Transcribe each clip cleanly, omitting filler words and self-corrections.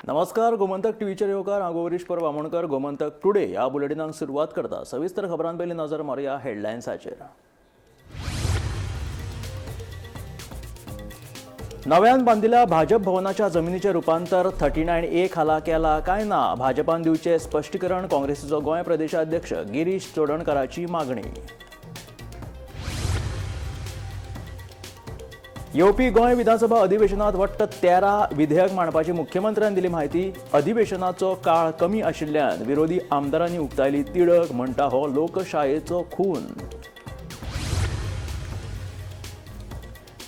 नमस्कार, गोमंतक टीव्हीचेर येवकार. हांव गौरीश परब आमोणकर. गोमंतक टुडे ह्या बुलेटिनाक सुरवात करता. सविस्तर खबरां पयलीं नजर मारुया हेडलायन्साचेर. नव्यान बांदिल्ल्या भाजप भवनाच्या जमिनीचें रुपांतर 39A खाला केला काय ना, भाजपान दिवचें स्पश्टीकरण. काँग्रेसीचो गोंय प्रदेशाध्यक्ष गिरीश चोडणकाराची मागणी. येवपी गोंय विधानसभा अधिवेशनात वट्ट 13 विधेयक मांडपाची मुख्यमंत्र्यान दिली म्हायती. अधिवेशनाचो काळ कमी आशिल्ल्यान विरोधी आमदारांनी उक्तायली तिडक, म्हणटा हो लोकशायेचो खून.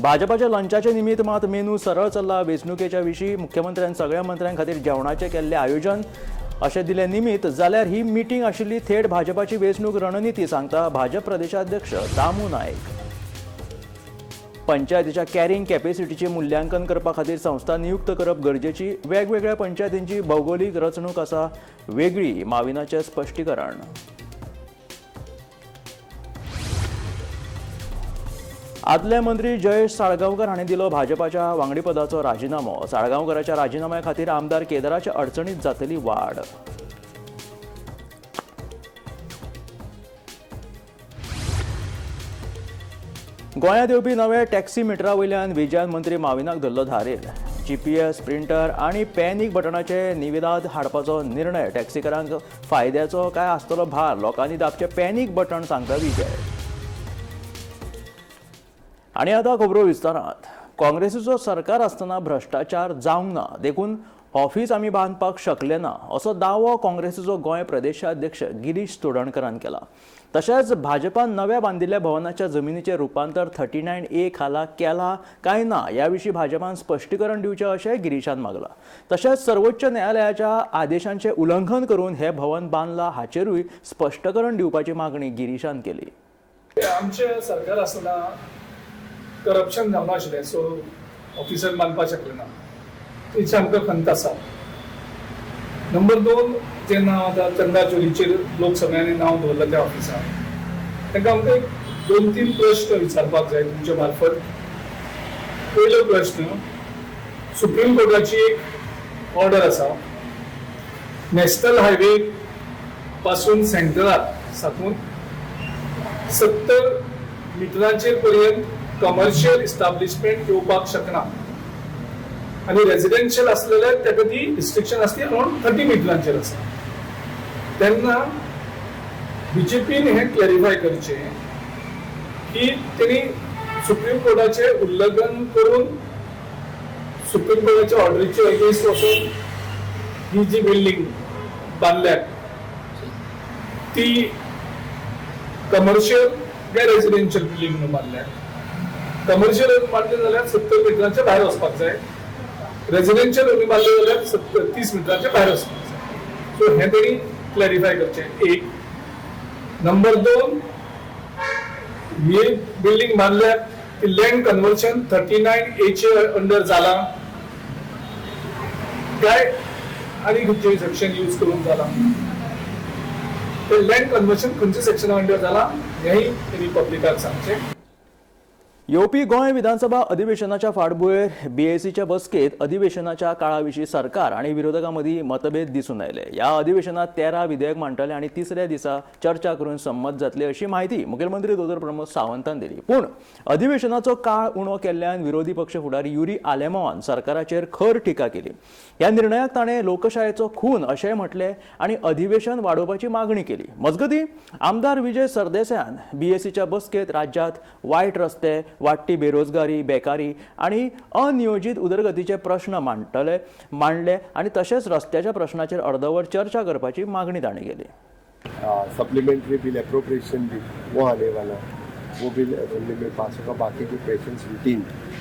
भाजपाच्या लंचाचे निमित्त मात मेनू सरळ चल्ला. वेंचणुकेच्या विशीं मुख्यमंत्र्यान सगळ्या मंत्र्यां खातीर जेवणाचें केल्लें आयोजन अशें दिलें निमित्त, जाल्यार ही मिटींग आशिल्ली थेट भाजपाची वेंचणूक रणनिती, सांगता भाजप प्रदेशाध्यक्ष दामू नायक. पंचायतीच्या कॅरिंग कॅपेसिटीचें मूल्यांकन करपा खातीर संस्था नियुक्त करप गरजेची. वेगवेगळ्या पंचायतींची भौगोलीक रचणूक आसा वेगळी, माविनाचें स्पश्टीकरण. आदले मंत्री जयेश साळगांवकर हांणी दिलो भाजपाच्या वांगडीपदाचो राजिनामो. साळगांवकराच्या राजिनाम्या खातीर आमदार केदाराच्या अडचणीत जातली वाड. गोंयांत येवपी नवे टॅक्सी मिटरा वयल्यान विजयान मंत्री माविनाक धरलो धारेर. जीपीएस, प्रिंटर आनी पॅनीक बटनाचे निविदाद हाडपाचो निर्णय टॅक्सीकारांक फायद्याचो काय आसतलो भार, लोकांनी दाबचें पॅनीक बटन, सांगता विजय. आनी आतां खबरो विस्तारांत. काँग्रेसीचो सरकार आसतना भ्रश्टाचार जावंक ना, देखून ऑफिस आमी बांदपाक शकले ना, असो दावो काँग्रेसीचो गोंय प्रदेशाध्यक्ष गिरीश चोडणकरान केला. तशेंच भाजपान नव्या बांदिल्ल्या भवनाच्या जमिनीचें रुपांतर 39A खाला केला काय ना ह्या विशीं भाजपान स्पश्टीकरण दिवचें अशें गिरीशान मागलां. तशेंच सर्वोच्च न्यायालयाच्या आदेशांचें उल्लंघन करून हें भवन बांदलां हाचेरूय स्पश्टीकरण दिवपाची मागणी गिरीशान केली. आमचें सरकार आसतना करप्शन जावना आशिल्लें, सो ऑफिसर बांदपाक शकले ना, तेची आमकां खंत आसा. नंबर 2, जें नांव आतां चंदा चोरीचेर लोकसभेंनी नांव दवरलां त्या ऑफिसाक, तांकां आमकां एक 2-3 प्रश्न विचारपाक जाय तुमचे मार्फत. पयलो प्रश्न, सुप्रीम कोर्टाची एक ऑर्डर आसा, नॅशनल हायवे पासून सेंट्रलाक साकून 70 मिटरांचेर पर्यंत कमर्शियल इस्टाब्लिशमेंट येवपाक शकना आनी रेजिडेन्शियल आसलेले ताका ती रिस्ट्रिक्शन आसली अरावंड 30 मिटरांचेर आसा. तेन्ना बीजेपीन हें क्लॅरिफाय करचें की तेणी सुप्रीम कोर्टाचें उल्लंघन करून सुप्रीम कोर्टाच्या ऑर्डरीचे अगेन्स्ट वचून ही जी बिल्डींग बांदल्या ती कमर्शियल काय रेजिडेन्शियल बिल्डींग म्हणून बांदल्या. कमर्शियल बांदले जाल्यार 70 मिटरांच्या भायर वचपाक जाय, रेजिडेन्शियल म्हणून बांदले जाल्यार 30 मिटरांच्या भायर वचपाक जाय. सो हें तेणी क्लॅरिफाय करचें एक. नंबर 2, ही बिल्डींग बांदल्या ती लँड कन्वर्शन 39A under जाला काय आनी खंयचे सेक्शन यूज करून जाला, ते लँड कन्वर्शन खंयच्या सेक्शना अंडर जाला हेंय तेणी पब्लिकाक सांगचें. येवपी गोंय विधानसभा अधिवेशनाच्या फाटभुंयेर बीएसीच्या बसकेत अधिवेशनाच्या काळा विशीं सरकार आनी विरोधकां मदीं मतभेद दिसून आयले. ह्या अधिवेशनात 13 विधेयक मांडटले आनी तिसऱ्या दिसा चर्चा करून संमत जातली अशी म्हायती मुखेलमंत्री दोतोर प्रमोद सावंतान दिली. पूण अधिवेशनाचो काळ उणो केल्ल्यान विरोधी पक्ष फुडारी युरी आलेमावान सरकाराचेर खर टिका केली. ह्या निर्णयाक ताणें लोकशायेचो खून अशेंय म्हटलें आनी अधिवेशन वाडोवपाची मागणी केली. मजगतीं, आमदार विजय सरदेसायान बीएसीच्या बसकेत राज्यांत वायट रस्ते, वाडटी बेरोजगारी, बेकारी आनी अनियोजीत उदरगतीचे प्रश्न मांडले आनी तशेंच रस्त्याच्या प्रश्नाचेर अर्दवर चर्चा करपाची मागणी ताणें केली. सप्लीमेंट्री बिल, अप्रोप्रिएशन बिल वो आने वाला है, वो बिल असेंबली में पास होगा. बाकी के क्वेश्चन रूटीन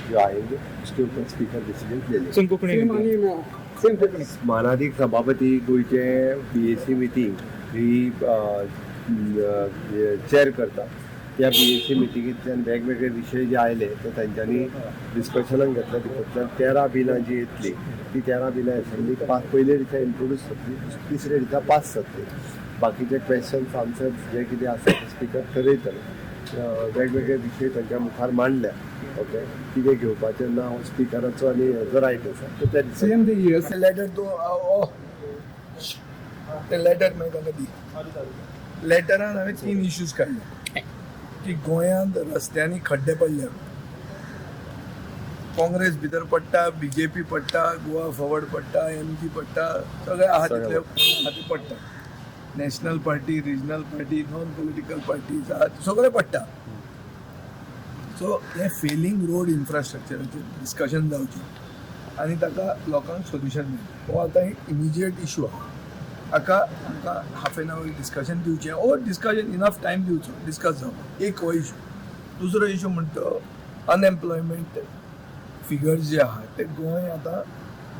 जो आएंगे उसके ऊपर स्पीकर डिसीजन ले लेंगे. मानादीक सभापती गोंयचे बीएसी मिटींग ही चेअर करता. त्या बीएसी मिटिंगेंतल्यान वेगवेगळे विशय जे आयले ते तांच्यांनी डिस्कशनाक घेतले. भितरल्यान 13 बिलां जी येतली ती 13 बिलां एसेंब्लीक पास पयले दिसा इंट्रोड्यूस जातली, तिसरे दिसा पास जातली. बाकीचे क्वेश्चन्स आन्सर्स जे कितें आसा ते स्पिकर ठरयतले. वेगवेगळे विशय तांच्या मुखार मांडल्या. ओके, कितें घेवपाचें ना हो स्पिकराचो आनी हेजो रायट आसा, तो त्या दिसा लेटर तो ते लेटर मागीर तांकां दी. लेटरान हांवें 3 इश्यूज काडले की गोंयांत रस्त्यांनी खड्डे पडले, काँग्रेस भितर पडटा, बीजेपी पडटा, गोवा फॉरवर्ड पडटा, एमजी पडटा, सगळे आहा तितले आहा ते पडटा, national party, regional party, non political parties आहा सगळे पडटा. सो हें फेलिंग रोड इन्फ्रास्ट्रक्चराचेर डिस्कशन जावचें आनी ताका लोकांक सोल्युशन मेळचें. हो आतां एक इमिजिएट इशू आहा, हाका आमकां हाफ एन our discussion दिवचें ओर डिस्कशन इनफ टायम दिवचो डिस्कस जावपाक. एक हो इशू. दुसरो इशू म्हणटा तो अनएम्प्लॉयमेंट फिगर्स जे आहा ते गोंय आतां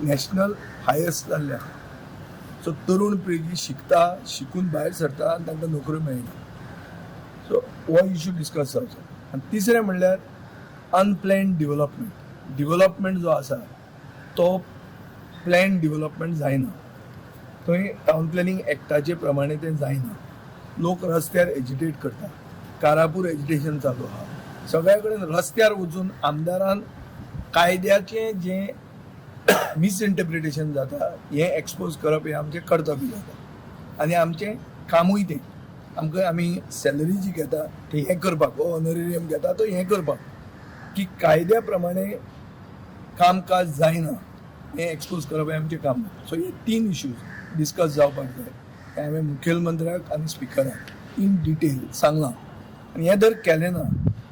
नॅशनल हायस्ट जाल्ले आहा. सो तरुण पिळगी शिकता, शिकून भायर सरता आनी तांकां नोकऱ्यो मेळना. सो हो इशू डिस्कस जावचो. आनी तिसरें म्हणल्यार अनप्लॅन्ड डिवलपमेंट. डिवलपमेंट जो आसा तो प्लॅन डिवलपमेंट जायना, थंय टावन प्लॅनिंग एक्टाचे प्रमाणे तें जायना. लोक रस्त्यार एजिटेट करता, कारापूर एजिटेशन चालू आहा, सगळ्या कडेन रस्त्यार वचून आमदारान कायद्याचें जें मिसइंटरप्रिटेशन जाता हें एक्सपोज करप हें आमचें कर्तव्य जाता आनी आमचें कामूय तें. आमकां आमी सॅलरी जी घेता ती हें करपाक, हो ऑनरेरियम घेता तो हें करपाक की कायद्या प्रमाणे कामकाज जायना हें एक्सपोज करप हें आमचें काम. सो हे 3 इश्यूज डिस्कस जावपाक जाय. हें हांवें मुखेलमंत्र्याक आनी स्पिकराक इन डिटेल सांगलां. आनी हें जर केलें ना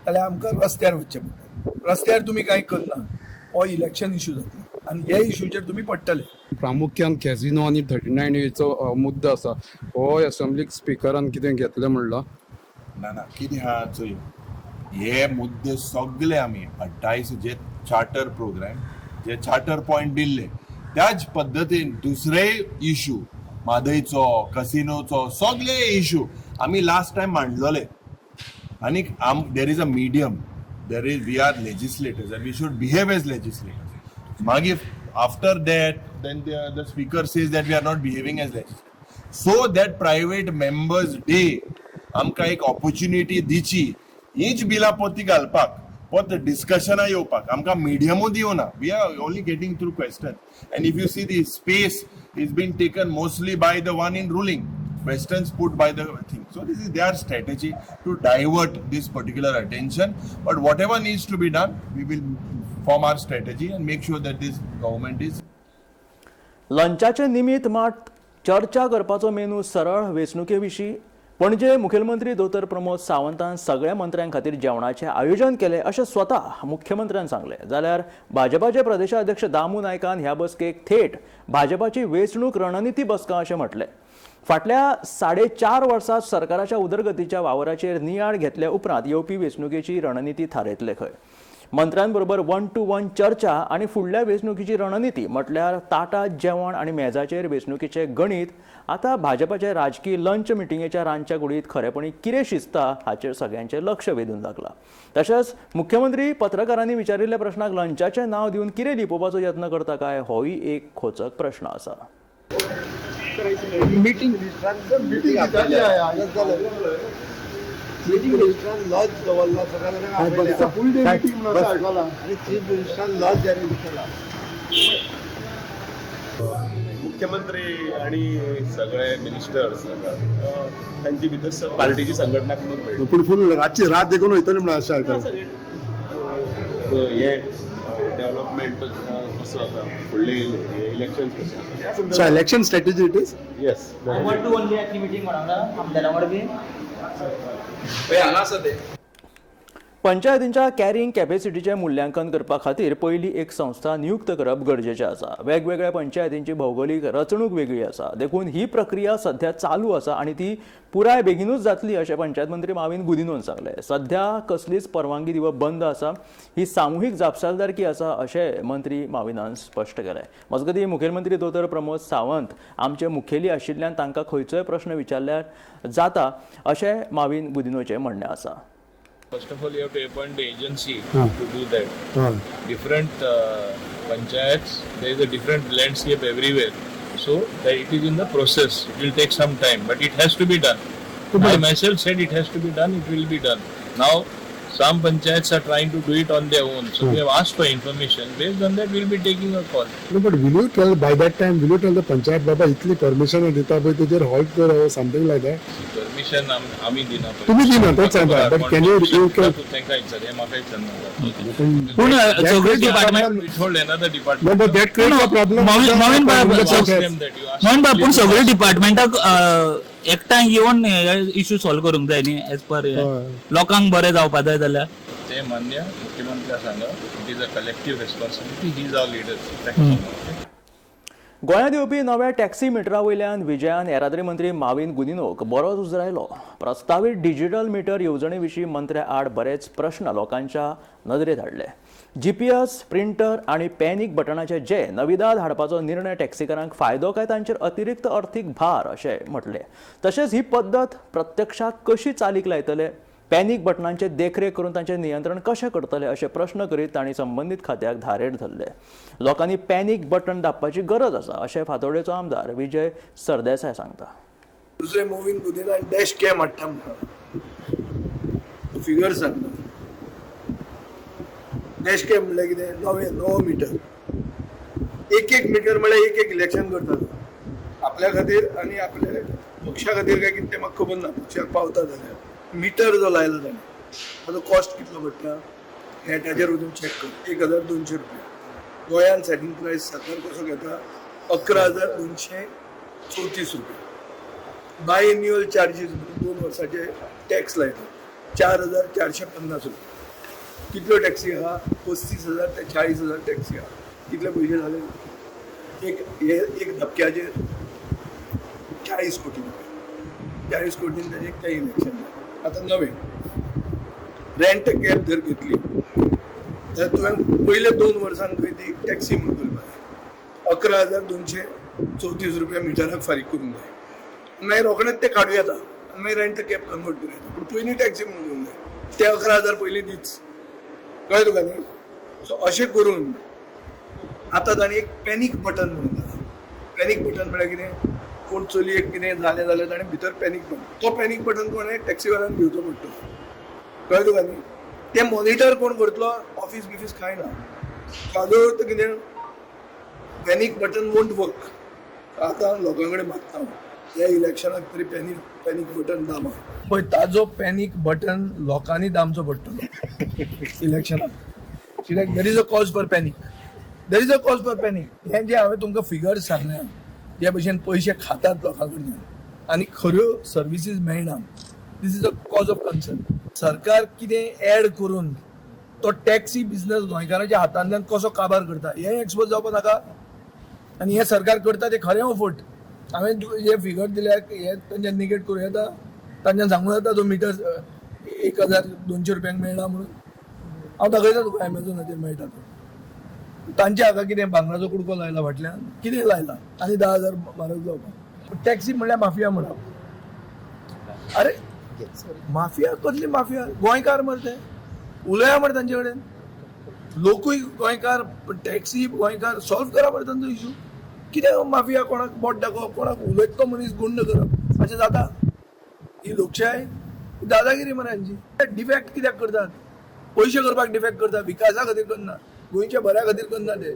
जाल्यार आमकां रस्त्यार वचचें पडटलें. रस्त्यार तुमी कांय करना हो इलेक्शन इशू जातलो आनी हे इशूचेर तुमी पडटले. प्रामुख्यान कॅझिनो आनी 39 एचो मुद्दो आसा, हो एसेंब्लीक स्पिकरान कितें घेतलें म्हणलां? ना ना, कितें आहा चोय, हे मुद्दे सगळे आमी 28 जे चार्टर प्रोग्राम जे चार्टर पॉयंट दिल्ले त्याच पद्दतीन दुसरेय इशू म्हादयचो, कसिनोचो, सगळे इशू आमी लास्ट टायम मांडलेले. आनी there is a medium, there is, we are legislators and we should behave as legislators. मागीर after that then the speaker says that we are not behaving as legislators. So that private members day आमकां एक opportunity दिची हीच बिलां पोती घालपाक, पोत डिस्कशना येवपाक आमकां मिडियमूय दिवना. We are only getting through question. And if you see the space is been taken mostly by the one in ruling, questions put by the thing. So this is their strategy to divert this particular attention. But whatever needs to be done, we will form our strategy and make sure that this government is. लंचाचे निमित्त मात चर्चा करपाचो menu सरळ वेंचणुके विशीं. पणजे मुखेलमंत्री दोतोर प्रमोद सावंतान सगळ्या मंत्र्यां खातीर जेवणाचें आयोजन केलें अशें स्वता मुख्यमंत्र्यान सांगलें. जाल्यार भाजपाचे प्रदेशाध्यक्ष दामू नायकान ह्या बसकेक थेट भाजपाची वेंचणूक रणनिती बसका अशें म्हटलें. फाटल्या 4.5 वर्सां सरकाराच्या उदरगतीच्या वावराचेर नियाळ घेतल्या उपरांत येवपी वेंचणुकेची रणनिती थारयतले खंय. मंत्र्यांबरोबर 1 to 1 चर्चा आनी फुडल्या वेंचणुकेची रणनिती म्हटल्यार ताटात जेवण आनी मेजाचेर वेंचणुकेचें गणीत आतां भाजपाचे राजकीय लंच मिटिंगेच्या रांदच्या कुडींत खरेपणी कितें शिजता हाचेर सगळ्यांचें लक्ष वेधून लागलां. तशेंच मुख्यमंत्री पत्रकारांनी विचारिल्ल्या प्रश्नाक लंचाचें नांव दिवन कितें लिपोवपाचो यत्न करता काय होय एक खोचक प्रश्न आसा. मिटींग लॉज दवरला सगळ्या आनी चीफ मिनिस्टरान लॉज जारी केला. मुख्यमंत्री आणि सगळे मिनिस्टर्स तांची भितर पार्टीची संघटना करून मेळ्ळी. पूण फूल रातची रात देखून वयतली म्हणून आशा आसा. हे डेव्हलपमेंट कसो आसा, फुडले इलेक्शन कशें आसा. So election strategy it is? Yes. 1 to 1 meeting म्हणून आमदारां वांगडा बी हांगा आसा ते. पंचायतींच्या कॅरिंग कॅपॅसिटीचें मूल्यांकन करपा खातीर पयली एक संस्था नियुक्त करप गरजेचें आसा. वेगवेगळ्या पंचायतींची भौगोलीक रचणूक वेगळी आसा, देखून ही प्रक्रिया सध्या चालू आसा आनी ती पुराय बेगीनूच जातली अशें पंचायत मंत्री माविन गुदिनोन सांगलें. सध्या कसलीच परवानगी दिवप बंद आसा, ही सामुहीक जापसालदारकी आसा अशें मंत्री माविनान स्पश्ट केलें. मजगतीं मुखेलमंत्री दोतोर प्रमोद सावंत आमचे मुखेली आशिल्ल्यान तांकां खंयचोय प्रश्न विचारल्यार जाता अशें माविन गुदिनोचें म्हणणें आसा. First of all, you have to appoint the agency to do that. Different panchayats, there is a different landscape everywhere. So that it is in the process. It will take some time, but it has to be done. I myself said it has to be done. It will be done. Now some panchayats are trying to do it on their own. So we have asked for information. Based on that, we'll be taking a call. No, but will you tell by that time, will you tell the panchayat बाबा इतली permission दिता पळय तेजेर halt कर something like that? Permission आमी दिना. तुमी दिना तेच सांगता, but can you you can तांकां विचार, हें म्हाका विचारनाका. पूण सगळे department Withhold another department. No, but that creates a problem. Movin बाब, Ask them that you ask. Movin बाब, पूण सगळे डिपार्टमेंटाक एकठांय येवन इश्यू सॉल्व करूंक जाय न्ही, एज पर लोकांक बरें जावपा जाय जाल्यार. ते मान्य मुख्यमंत्र्या सांगा, it is a collective responsibility. He is our leader. Thank you. गोंयांत येवपी नव्या टॅक्सी मिटरा वयल्यान विजयान येरादारी मंत्री माविन गुदिनोक बरोच उजरायलो. प्रस्तावीत डिजिटल मिटर येवजणे विशीं मंत्र्या आड बरेच प्रश्न लोकांच्या नदरेत हाडले. जीपीएस, प्रिंटर आनी पॅनीक बटनाचे जे नविदाद हाडपाचो निर्णय टॅक्सीकारांक फायदो काय तांचेर अतिरिक्त अर्थीक भार अशें म्हटलें. तशेंच ही पद्दत प्रत्यक्षात कशी चालीक लायतले, पॅनीक बटनांचे देखरेख करून तांचें नियंत्रण कशें करतले अशे प्रश्न करीत तांणी संबंदीत खात्याक धारेर धरले. लोकांनी पॅनीक बटन दाबपाची गरज आसा अशें फातोडेचो आमदार विजय सरदेसाय सांगता. दुसरे मोविन गुदिन्हान डॅश कॅम हाडटा म्हणटा, फिगर सांगता. डॅश कॅम म्हणल्यार कितें? नवें नवो मिटर. एक एक मिटर म्हळ्यार एक एक इलेक्शन करतात आपल्या खातीर आनी आपल्या पक्षा खातीर काय कितें तें म्हाका खबर ना. पक्षाक पावता जाल्यार मिटर जो लायला ताणें ताजो कॉस्ट कितलो पडटा नेटाचेर वचून चॅक कर. 1200 रुपया. गोंयान सेटींग प्रायस सरकार कसो घेता? 11,234 रुपया. बायएन्युअल चार्जीस 2 वर्साचे टॅक्स लायता 4,450 रुपया. कितल्यो टॅक्सी आहा? 35,000 ते 40,000 टॅक्सी आहा. कितले पयशे जाले? एक हे एक धपक्याचेर 40 कोटी रुपया. 40 कोटीन ताजें तें इलेक्शन जालें. आतां नवें रेंट कॅब जर घेतली जाल्यार तुवें पयल्या 2 वर्सांक खंय ती टॅक्सी म्हूण करपाक जाय. 11,234 रुपया मिटराक फारीक करूंक जाय. मागीर रोखडेच ते काडूं येता आनी मागीर रेंट कॅब कन्वर्ट करूं येता, पूण पयलीं टॅक्सी म्हूण करूंक जाय. ते 11,000 पयलीं दीच, कळ्ळें तुका न्ही? सो अशें करून आतां तांणी एक पॅनीक बटन म्हणून घालां. पॅनीक बटन म्हळ्यार कितें? कोण चलयेक कितें जालें जाल्यार ताणें भितर पॅनीक बटन, तो पॅनीक बटन कोणें टॅक्सीवाल्यान घेवचो पडटलो, कळ्ळें तुका न्ही? तें मॉनिटर कोण करतलो? ऑफीस बिफीस कांय ना. ताजो अर्थ कितें? Panic button won't work. आतां लोकां कडेन मागता हांव, ह्या इलेक्शनाक तरी पॅनीक बटन दामा. पळय ताजो पॅनीक बटन लोकांनी दामचो पडटलो इलेक्शनाक. कित्याक there is a cause for panic, there is a cause for panic. हें जें हांवें तुमकां फिगर्स सांगल्या, जे भशेन पयशे खातात लोकां कडल्यान आनी खऱ्यो सर्विसीस मेळना, this is a cause of concern. सरकार कितें एड करून तो टॅक्सी बिझनस गोंयकारांच्या हातांतल्यान कसो काबार करता हें एक्सपोज जावपा नाका. आनी हें सरकार करता तें खरें हो फट. हांवें जे फिगर दिल्या हे तांच्यान निगेट करूं येता, तांच्यान सांगूं येता तो मिटर 1200 रुपयांक मेळना म्हणून. हांव दाखयता तुका एमेझॉनाचेर मेळटा तो. तांच्या हाका कितें भांगराचो कुडको लायला फाटल्यान, कितें लायला आनी 10,000 म्हारग जावपा. टॅक्सी म्हणल्यार माफिया म्हणप. अरे माफिया कसली माफिया? गोंयकार मरे ते, उलया मरे तांचे कडेन. लोकूय गोंयकार, टॅक्सी गोंयकार, सॉल्व करा मरे तांचो इशू. कितें माफिया? कोणाक बोट दाखोवप, कोणाक उलयतलो मनीस गुंड करप, अशें जाता? ही लोकशाय दादागिरी मरे हांची. डिफेक्ट कित्याक करतात? पयशे करपाक डिफेक्ट करता, विकासा खातीर करना, गोंयच्या बऱ्या खातीर करना. ते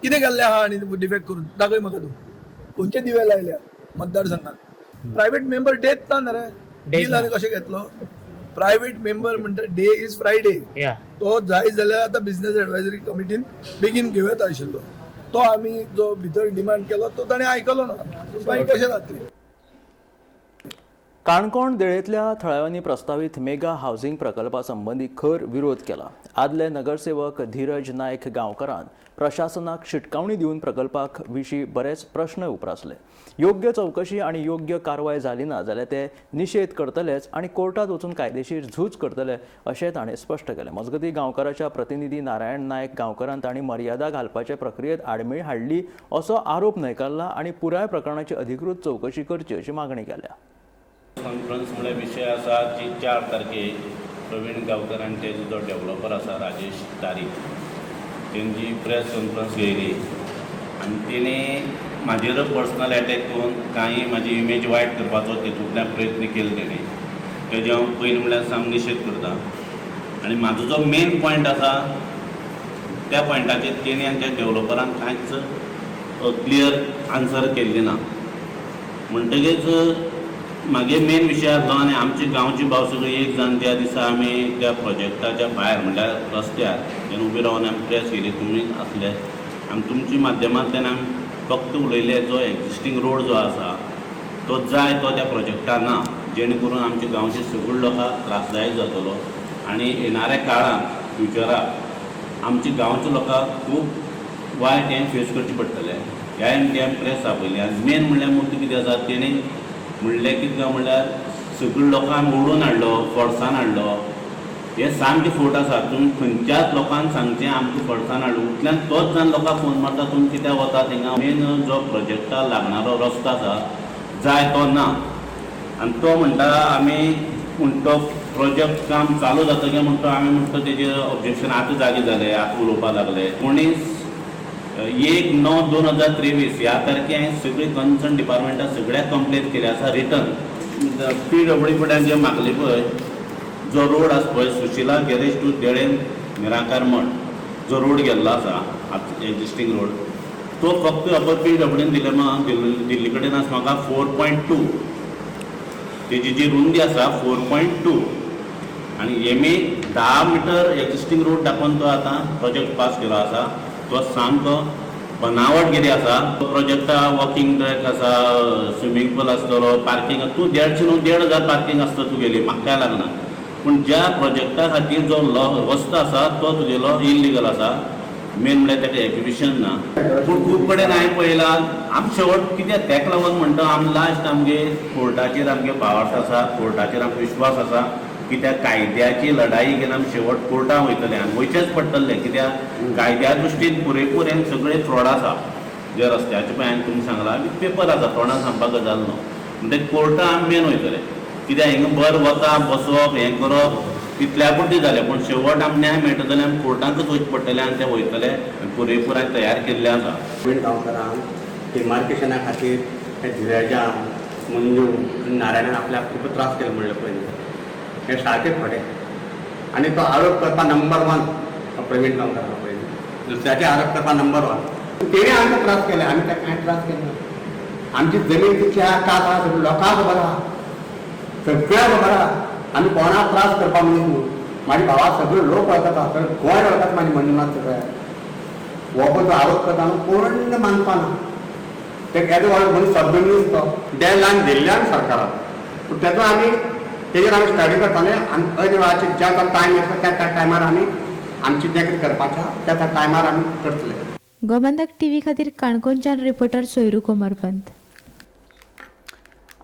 कितें केल्लें आहा आनी डिफेक्ट करून दाखय म्हाका तूं. खंयचे दिवे लायल्या मतदारसंघात? प्रायवेट मेंबर डेच ना रे, डील आनी कशें घेतलो? प्रायवेट मेंबर म्हणटा डे is Friday, तो जाय जाल्यार आतां बिझनस एडवायजरी कमिटीन बेगीन घेवं येता आशिल्लो. तो आमी जो भितर डिमांड केलो तो ताणें आयकलो ना, मागीर कशें जातलें? काणकोण देळेंतल्या थळाव्यांनी प्रस्तावीत मेगा हावसिंग प्रकल्पा संबंदी खर विरोध केला. आदले नगरसेवक धीरज नायक गांवकारान प्रशासनाक शिटकावणी दिवन प्रकल्पाक विशीं बरेच प्रश्न उप्रासले. योग्य चवकशी आनी योग्य कारवाय जाली ना जाल्यार ते निशेध करतलेच आनी कोर्टात वचून कायदेशीर झूज करतले अशें ताणें स्पश्ट केलें. मजगतीं गांवकाराच्या प्रतिनिधी नारायण नायक गांवकारान तांणी मर्यादा घालपाचे प्रक्रियेत आडमेळी हाडली असो आरोप न्हयकारला आनी पुराय प्रकरणाची अधिकृत चवकशी करची अशी मागणी केल्या. कॉन्फरन्स म्हळ्यार विशय आसा की 4 तारखेक प्रवीण गांवकर आनी तेजो जो डेव्हलपर आसा राजेश तारी तेंची प्रेस कॉन्फरन्स घेयली आनी तेणी म्हाजेर पर्सनल एटॅक करून कांय म्हाजी इमेज वायट करपाचो तेतूंतल्यान प्रयत्न केलो तेणी. तेजें हांव पयलीं म्हणल्यार सामको निशेध करता. आनी म्हाजो जो मेन पॉयंट आसा त्या पॉयंटाचेर तेणी आनी त्या डेवलॉपरान कांयच क्लियर आन्सर केल्ली ना. म्हणटगीच मागीर मेन विशय आसलो आनी आमचे गांवचे भाव सगळे एक जावन त्या दिसा आमी त्या प्रोजेक्टाच्या भायर म्हणल्यार रस्त्यार जेन्ना उबी रावन आमी प्रेस केली, तुमी आसले आनी तुमच्या माध्यमांतल्यान आमी फक्त उलयले जो एक्जिस्टींग रोड जो आसा तो जाय तो त्या प्रोजेक्टा ना, जेणे करून आमच्या गांवचे सगळे लोकांक त्रासदायक जातलो आनी येणाऱ्या काळांत फ्युचराक आमच्या गांवच्या लोकांक खूब वायट हें फेस करचें पडटलें. ह्या हें आमी प्रेस आपयली. आनी मेन म्हणल्यार मुद्दो कितें आसा, तेणी म्हणलें कितें काय म्हणल्यार सगळे लोकांक ओडून हाडलो, फोर्सान हाडलो. हें सामकें फट आसा. तुमी खंयच्याच लोकांक सांगचें आमकां फोर्सान हाडलो, उतल्यान तोच जावन लोकांक फोन मारता तुमी कित्याक वता थिंगा. मेन जो प्रोजेक्टा लागणारो रस्तो आसा जाय तो ना आनी तो म्हणटा आमी पूण तो प्रोजेक्ट काम चालू जातकीर म्हणटा आमी म्हणटा तेजेर ऑब्जेक्शन आतां जागे जाले, आतां उलोवपाक लागले. 19/9/2023 ह्या तारखे हांवें सगळी कन्सर्न डिपार्टमेंटाक सगळ्याक कंप्लेन केली आसा रिटर्न. पीडब्ल्यूडी कडल्यान जे मागले पळय जो रोड आसा पळय सुशिला गॅरेज टू देळें निराकार मठ जो रोड गेल्लो आसा आतां एक्जिस्टींग रोड तो फक्त अपर पीडब्ल्यूडीन दिले दिल्ली कडेन आसा म्हाका 4.2 तेजी जी रुंदी आसा 4.2 आनी हेमी 10 मिटर एक्जिस्टींग रोड दाखोवन तो आतां प्रोजेक्ट पास केलो आसा. तो सामको बनावट कितें आसा. तो प्रोजेक्टा वॉकिंग ट्रॅक आसा, स्विमींग पूल आसतलो, पार्किंग तूं 150 न्हू 1500 पार्किंग आसता तुगेली, म्हाका काय लागना. पूण ज्या प्रोजेक्टा खातीर जो रस्तो आसा तो तुगेलो इल्लिगल आसा. मेन म्हणल्यार ताका एक्जिबिशन ना. पूण खूब कडेन हांवें पळयलां आम शेवट कित्याक ताका लागून म्हणटा आम लास्ट आमगे कोर्टाचेर आमगे भावार्थ आसा, कोर्टाचेर आमकां विश्वास आसा. कित्याक कायद्याची लढाई घेवन आमी शेवट कोर्टान वयतले आनी वयचेंच पडटलें. कित्याक कायद्या दृश्टीन पुरेपूर हें सगळें फ्रॉड आसा. जे रस्त्याचें पळय हांवें तुमकां सांगलां विथ पेपर आसा, तोंडान सांगपाक गजाल न्हू. म्हणटकीर कोर्टान आमी मेन वयतले. कित्याक हिंगा बर वता बसप हें करप तितल्या पुरतें जालें, पूण शेवट आमकां न्याय मेळटा जाल्यार आमी कोर्टांकच वयचें पडटलें आनी तें वयतले आनी पुरेपूर हांवें तयार केल्लें आसा. प्रवीण गांवकरान डिमार्केशना खातीर हे धिरजा, मंजू आनी नारायणान आपल्याक खूब त्रास केले म्हणलें पयलीं, हें सारकें खरें. आनी तो आरोप करपा नंबर 1 प्रवीण गांवकर पयलीं, दुसऱ्याचे आरोप करपा नंबर 1. तेणें आमकां त्रास केले, आमी ताका कांय त्रास केले ना. आमची जमीन कितली आहा, कात आहा, सगळ्या लोकांक खबर आहा, सगळ्यांक खबर आहा. आमी कोणाक त्रास करपा मनीस न्हू. म्हाज्या भावाक सगळे लोक वळखता, सगळे गोंय वळखता म्हाजी मंजुनाथ सगळ्या. हो पळय तो आरोप करता न्हू कोण मानपा ना. ते येदो व्हडलो मनीस सभ्य मनीस तो 1.5 लाख दिल्ले आमी सरकारान, पूण तेजो आमी तेजेर आमी स्टडी करताले आनी अयल्या वेळाचेर ज्या टायम आसा त्या त्या टायमार आमी आमची जें कितें करपाचें आहा त्या त्या टायमार आमी करतले. गोमंतक टीव्ही खातीर काणकोणच्यान रिपोर्टर सोयरू कोमरपंत.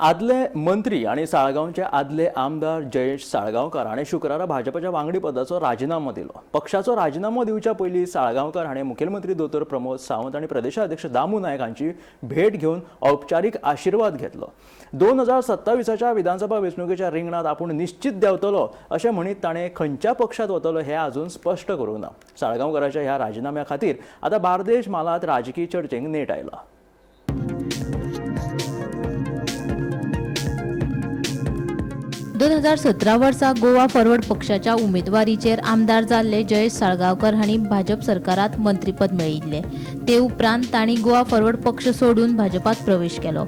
आदले मंत्री आनी साळगांवचे आदले आमदार जयेश साळगांवकार हाणें शुक्रारा भाजपाच्या वांगडी पदाचो राजिनामो दिलो. पक्षाचो राजिनामो दिवच्या पयलीं साळगांवकार हाणें मुखेलमंत्री दोतोर प्रमोद सावंत आनी प्रदेशाध्यक्ष दामू नायक हांची भेट घेवन औपचारीक आशिर्वाद घेतलो. 2027च्या विधानसभा वेंचणुकेच्या रिंगणांत आपूण निश्चित देंवतलो अशें म्हणीत ताणें खंयच्या पक्षांत वतलो हें अजून स्पश्ट करूंक ना. साळगांवकाराच्या ह्या राजिनाम्या खातीर आतां बार्देश म्हालांत राजकी चर्चेक नेट आयला. दोन 2017 वर्सा गोवा फॉरवर्ड पक्षाच्या उमेदवारीचेर आमदार जाल्ले जयेश साळगांवकर हांणी भाजप सरकारांत मंत्रीपद मेळयिल्लें. ते उपरांत तांणी गोवा फॉरवर्ड पक्ष सोडून भाजपात प्रवेश केलो.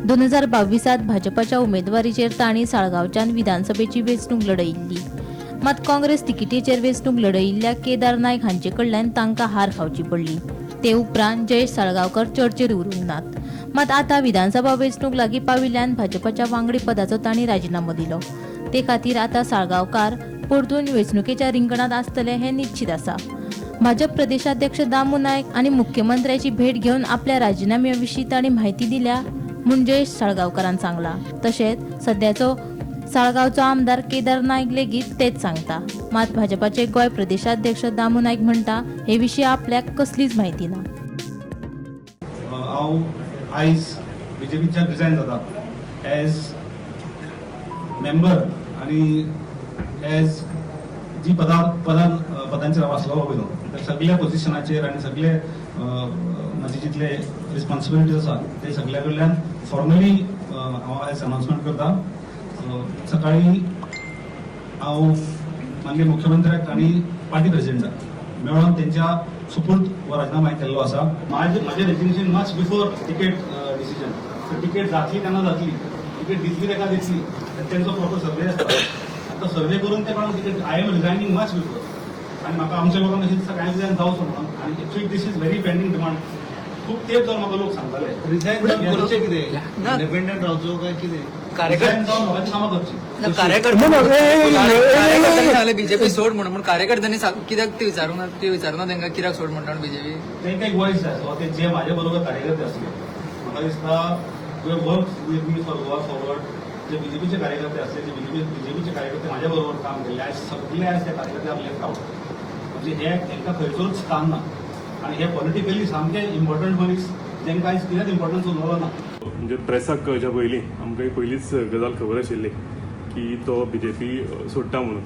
2022 भाजपाच्या उमेदवारीचेर तांणी साळगांवच्यान विधानसभेची वेंचणूक लढयिल्ली. मात काँग्रेस तिकेटीचेर वेंचणूक लढयिल्ल्या केदार नायक हांचे कडल्यान तांकां हार खावची पडली. ते उपरांत जयेश साळगांवकर चर्चेर उरूंक नात. मात आतां विधानसभा वेंचणूक लागीं पाविल्ल्यान भाजपाच्या वांगडी पदाचो तांणी राजिनामो दिलो. ते खातीर आतां साळगांवकार परतून वेंचणुकेच्या रिंगणांत आसतले हें निश्चित आसा. भाजप प्रदेशाध्यक्ष दामू नायक आनी मुख्यमंत्र्याची भेट घेवन आपल्या राजिनाम्या विशीं तांणी म्हायती दिल्या म्हूण जयेश साळगांवकारान सांगलां. तशेंच सद्याचो साळगांवचो आमदार केदार नायक लेगीत तेच सांगता. मात भाजपाचे गोंय प्रदेशाध्यक्ष दामू नायक म्हणटा हे विशीं आपल्याक कसलीच म्हायती ना. हांव आयज बीजेपीच्यान रिजायन जाता एज मेंबर आनी एज जी पदां पदां पदांचेर हांव आसलो पयलो त्या सगळ्या पोजिशनाचेर आनी सगळे म्हाजे जितले रिस्पॉन्सिबिलिटीज आसा ते सगळ्या कडल्यान फॉर्मली हांव आयज अनाउन्समेंट करता. सकाळी हांव माननीय मुख्यमंत्र्याक आनी पार्टी प्रेसिडेंटाक मेळोन तेंच्या सुपूर्द हो राजीनामा हांवें केल्लो आसा. म्हाजें resignation much before ticket decision. So ticket जातली तेन्ना जातली, तिकेट दितली तेका दितली, तेंचो प्रॉपर सर्वे आसता. आतां सर्वे करून ते कोणाक ticket. I am resigning much before. आनी म्हाका आमच्या लोकांक अशें दिसता कांय रिजायन जावचो म्हणून. आनी actually this is very pending demand. खूब तेंप जावन म्हाका लोक सांगताले रिजायन करचें कितें, इंडिपेंडंट रावचो काय कितें, रिजायन जावन लोकांची कामां करची. कार्यकर्त्यांनी सांगलें बीजेपी सोड म्हणून, पूण कार्यकर्त्यांनी कित्याक ती विचारूंक ना, ती विचारूंक ना तांकां कित्याक सोड म्हणटा बीजेपी. तांकां एक वॉयस जाय आसलो. ते जे म्हाजे बरोबर कार्यकर्ते आसले, म्हाका दिसता work with me for Goa Forward, जे बीजेपीचे कार्यकर्ते आसले, जे बीजेपीचे कार्यकर्ते म्हाज्या बरोबर काम केल्ले, आयज सगळे आयज ते कार्यकर्ते आर लेफ्ट आवट. म्हणजे हे तांकां खंयसरूच स्थान ना आनी हे पॉलिटिकली सामके इम्पॉर्टंट मनीस तांकां आयज कित्याक इम्पॉर्टन्स उरलो ना. म्हणजे प्रेसाक कळच्या पयलीं आमकां पयलींच गजाल खबर आशिल्ली की तो बीजेपी सोडटा म्हणून.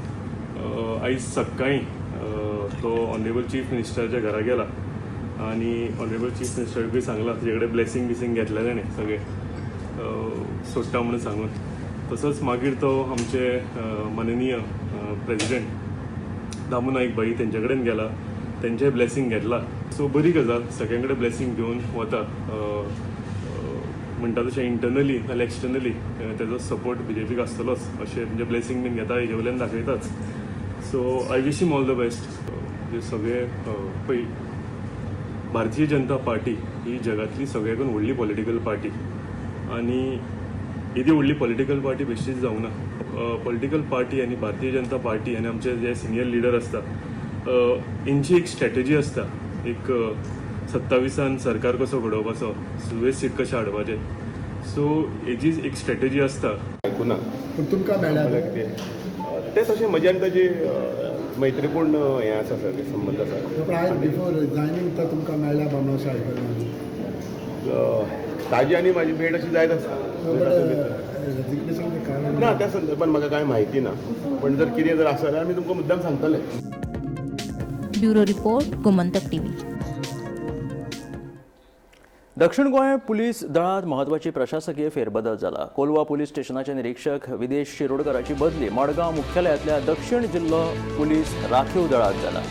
आयज सकाळीं तो ऑनरेबल चीफ मिनिस्टराच्या घरा गेला आनी ऑनरेबल चीफ मिनिस्टराकूय सांगला, ताजे कडेन ब्लेसींग बिसींग घेतले ताणें सगळें सोडटा म्हणून सांगून. तसोच मागीर तो आमचे माननीय प्रेजिडेंट दामू नायक भाई तेंच्या कडेन गेला, तेंचें ब्लेसींग घेतला. सो बरी गजाल, सगळ्यां कडेन ब्लेसींग घेवन वता. म्हणटा तशें इंटरनली नाल्यार एक्सटर्नली तेजो सपोर्ट बीजेपीक आसतलोच अशें म्हणजे ब्लेसींग बीन घेता हेजे वयल्यान दाखयताच. So I wish him all the best. म्हणजे सगळे पळय, भारतीय जनता पार्टी ही जगांतली सगळ्याकून व्हडली पॉलिटिकल पार्टी आनी येदी व्हडली पॉलिटिकल पार्टी बेश्टीच जावंक ना. पॉलिटिकल पार्टी आनी भारतीय जनता पार्टी आनी आमचे जे सिनियर लिडर आसता हेंची एक स्ट्रॅटेजी आसता, एक 27 सरकार कसो घडोवपाचो, सुवेज सीट कशें हाडपाचें. सो हेजी एक स्ट्रॅटेजी आसता. आयकुना पूण तुमकां मेळ्ळ्या तें तशें म्हजें आनी ताजी मैत्रीपूर्ण हें आसा सर, संबंद आसा. पूण आयज बिफोर रिजायनींग तर तुमकां मेळ्ळ्या बामणो अशें आयकलां. ताजी आनी म्हाजी भेट अशी जायत आसता. ना, त्या संदर्भात म्हाका कांय म्हायती ना, पण जर कितें जर आसा जाल्यार आमी तुमकां मुद्दाम सांगतले. Bureau report, Gomantak TV. दक्षिण गोंय पुलीस दळांत म्हत्वाची प्रशासकीय फेरबदल जाला. कोलवा पुलीस स्टेशनाचे निरीक्षक विदेश शिरोडकराची बदली मडगांव मुख्यालयांतल्या दक्षिण जिल्लो पुलीस राखीव दळांत जाला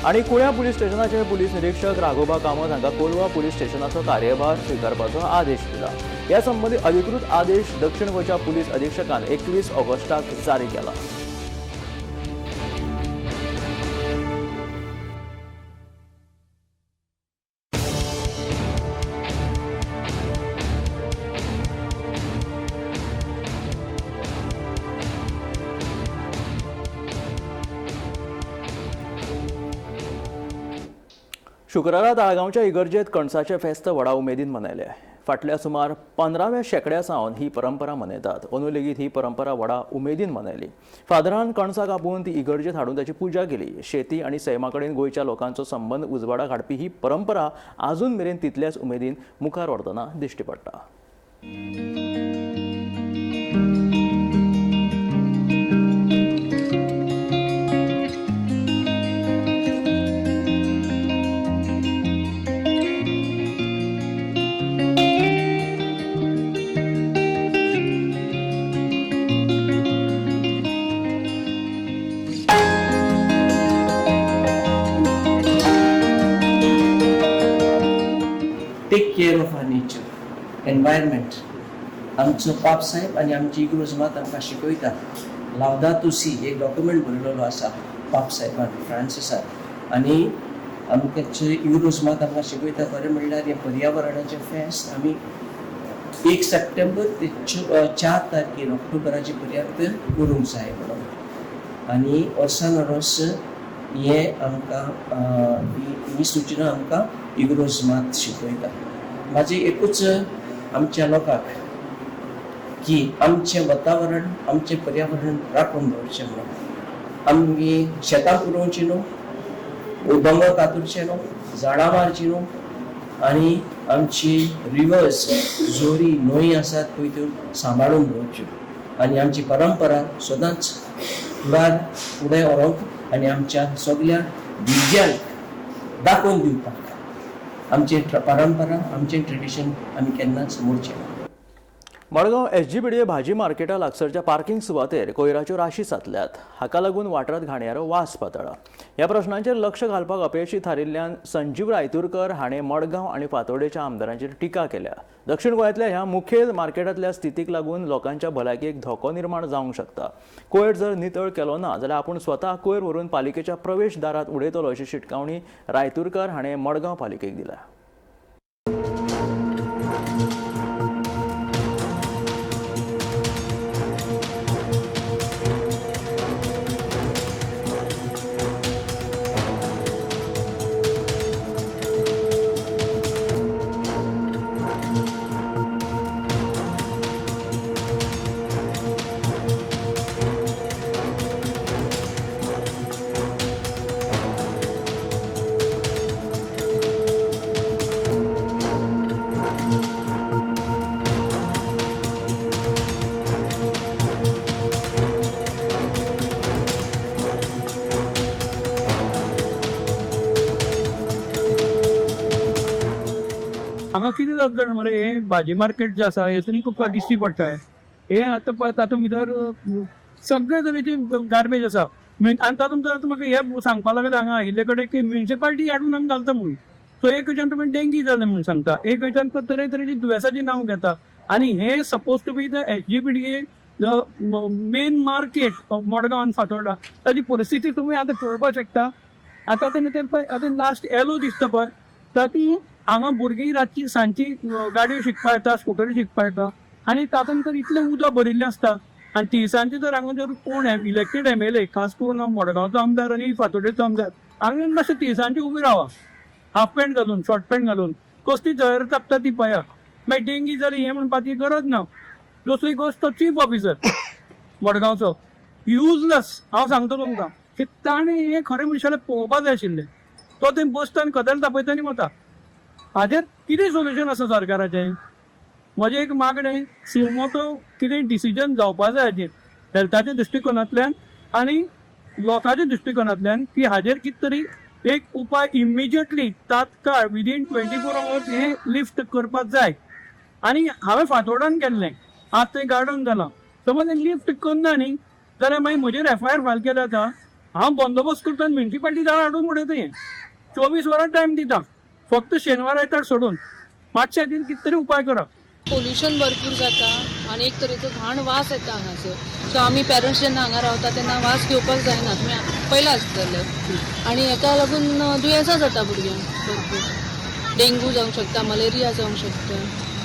आनी कुळ्या पुलीस स्टेशनाचे पुलीस निरीक्षक राघोबा कामत हांकां कोलवा पुलीस स्टेशनाचो कार्यभार स्विकारपाचो आदेश दिला. ह्या संबंदी अधिकृत आदेश दक्षिण गोंयच्या पुलीस अधिक्षकान 21 ऑगस्टाक जारी केला. शुक्रारा ताळगांवच्या इगर्जेत कणसाचें फेस्त व्हडा उमेदीन मनयलें. फाटल्या सुमार 15व्या शेंकड्या सावन ही परंपरा मनयतात. अंदू लेगीत ही परंपरा व्हडा उमेदीन मनयली. फादरान कणसां कापून ती इगर्जेत हाडून ताची पुजा केली. शेती आनी सैमा कडेन गोंयच्या लोकांचो संबंद उजवाडाक हाडपी ही परंपरा आजून मेरेन तितल्याच उमेदीन मुखार व्हरतना दिश्टी पडटा. Take care of our nature, environment. आमचो पाप साहेब आनी आमची इग्रोज मात आमकां शिकयता. लावदातो सी एक डॉक्युमेंट बरयलेलो आसा पाप साहेबान फ्रांसिसान, आनी आमचे इग्रोज मात आमकां शिकयता. खरें म्हणल्यार हें पर्यावरणाचें फेस्त आमी 1 सप्टेंबर ते 4 तारखेर ऑक्टोबराचे पर्यंत करूंक जाय म्हणून. आनी वर्सान वर्स हें आमकां ही सुचना आमकां इग्रोज मात शिकयता. म्हाजें एकूच आमच्या लोकांक की आमचें वातावरण आमचें पर्यावरण राखून दवरचें म्हणून. आमी शेतां पुरोवचीं न्हू, दोंगर कातरचे न्हू, झाडां मारचीं न्हू, आनी आमची रिवर्स जोरी न्हंय आसात पळय त्यो सांबाळून दवरच्यो आनी आमची परंपरा सदांच फुडार फुडें व्हरूंक आनी आमच्या सगल्या भुरग्यांक दाखोवन दिवपाक आमची परंपरा आमचें ट्रेडिशन आमी केन्नाच मोडचें ना. मडगांव एसजीपीडीए भाजी मार्केटा लागसरच्या पार्किंग सुवातेर कोयराच्यो राशी साचल्यात. हाका लागून वाठारांत घाणयारो वास पातळ्ळा. ह्या प्रश्नांचेर लक्ष घालपाक अपेशी थारिल्ल्यान संजीव रायतुरकर हाणें मडगांव आनी फातोर्डेच्या आमदारांचेर टिका केल्या. दक्षिण गोंयांतल्या ह्या मुखेल मार्केटांतल्या स्थितीक लागून लोकांच्या भलायकेक धोको निर्माण जावंक शकता. कोयर जर नितळ केलो ना जाल्यार आपूण स्वता कोयर व्हरून पालिकेच्या प्रवेश दारांत उडयतलो अशी शिटकावणी रायतुरकर हाणें मडगांव पालिकेक दिल्या. हांगा कितें जाता जाणा मरे, हें भाजी मार्केट जें आसा हेतून खूब दिश्टी पडटा. हें आतां पळय तातूंत भितर सगळे तरेची गार्बेज आसा. आनी तातूंत तर म्हाका हें सांगपा लागले हांगा आयिल्ले कडेन की म्युनिसिपालिटी हाडून आमी घालता म्हणून. सो एक कडच्यान तुमी डेंगी जालें म्हणून सांगता, एक कडच्यान तरेतरेची दुयेंसाचीं नांव घेता. आनी हें suppose to be the SGPDA the main market of Madgaon आनी फातोर्डा, ताजी परिस्थिती तुमी आतां पळोवपाक शकता. आतां तें पळय आतां लास्ट येलो दिसता पळय, तातूंत हांगा भुरगीं रातची सांजची गाडयो शिकपाक येता, स्कुटरी शिकपाक येता आनी तातूंत तर इतलें उदक भरिल्लें आसता. आनी तिनसांजचे जर हांगा जर कोण इलेक्टेड एमएलए, खास करून मडगांवचो आमदार आनी फातोर्डेचो आमदार, हांगा मातशें तिनसांजचे उबी रावा, हाफ पॅन्ट घालून शॉर्ट पॅन्ट घालून, कसली जळारां तापता ती पळया. मागीर डेंगी जाली हें म्हणपाची गरज ना. दुसरी गोश्ट, तो चीफ ऑफिसर मडगांवचो युजलेस. हांव सांगता तुमकां की ताणें हें खरें मनशाले पळोवपा जाय आशिल्लें. तो थंय बसता आनी कदेल तापयता आनी वता. हाजेर कितें सोल्युशन आसा सरकाराचें? म्हजें एक मागणें, सुमोटो कितें डिसिजन जावपा जाय हाजेर, हेल्थाच्या दृश्टिकोनांतल्यान आनी लोकांच्या दृश्टिकोनांतल्यान, की हाजेर कितें तरी एक उपाय इमिजिएटली तात्काळ विदीन 24 आवर्स हें लिफ्ट करपाक जाय. आनी हांवें फातोर्डान केल्लें, आज थंय गार्डन जालां. समज हें लिफ्ट करना न्ही जाल्यार मागीर म्हजेर एफआयआर फायल केल्या जाता. हांव बंदोबस्त करता आनी म्युनिसिपालिटी दारां हाडून उडयता. हें 24 वरां टायम दिता, फक्त शेनवार आयतार सोडून. मातशे हाजेर कितें तरी उपाय करा. पोल्युशन भरपूर जाता आनी एक तरेचो घाण वास येता हांगासर. सो आमी पेरंट्स जेन्ना हांगा रावता तेन्ना वास घेवपाक जायना, तुमी पयलां आसतलें. आनी हेका लागून दुयेंसां जाता भुरग्यांक भरपूर, डेंगू जावंक शकता, मलेरिया जावंक शकता.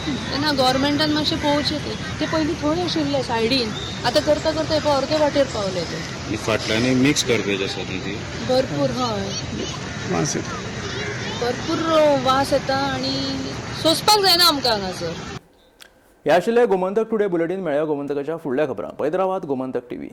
तेन्ना गव्हर्मेंटान मातशें पळोवचें. तें पयलीं थंय आशिल्लें सायडीन, आतां करता करता हे पळय अर्दे वाटेर पावले ते. फाटल्यानूय मिक्स गार्बेज आसा ती भरपूर. हय, भरपूर वास येता आनी सोंसपाक जायना आमकां हांगासर. ह्या आशिल्लें गोमंतक टुडे बुलेटीन. मेळया गोमंतकाच्या फुडल्या खबरां. पळयत रावात गोमंतक टीव्ही.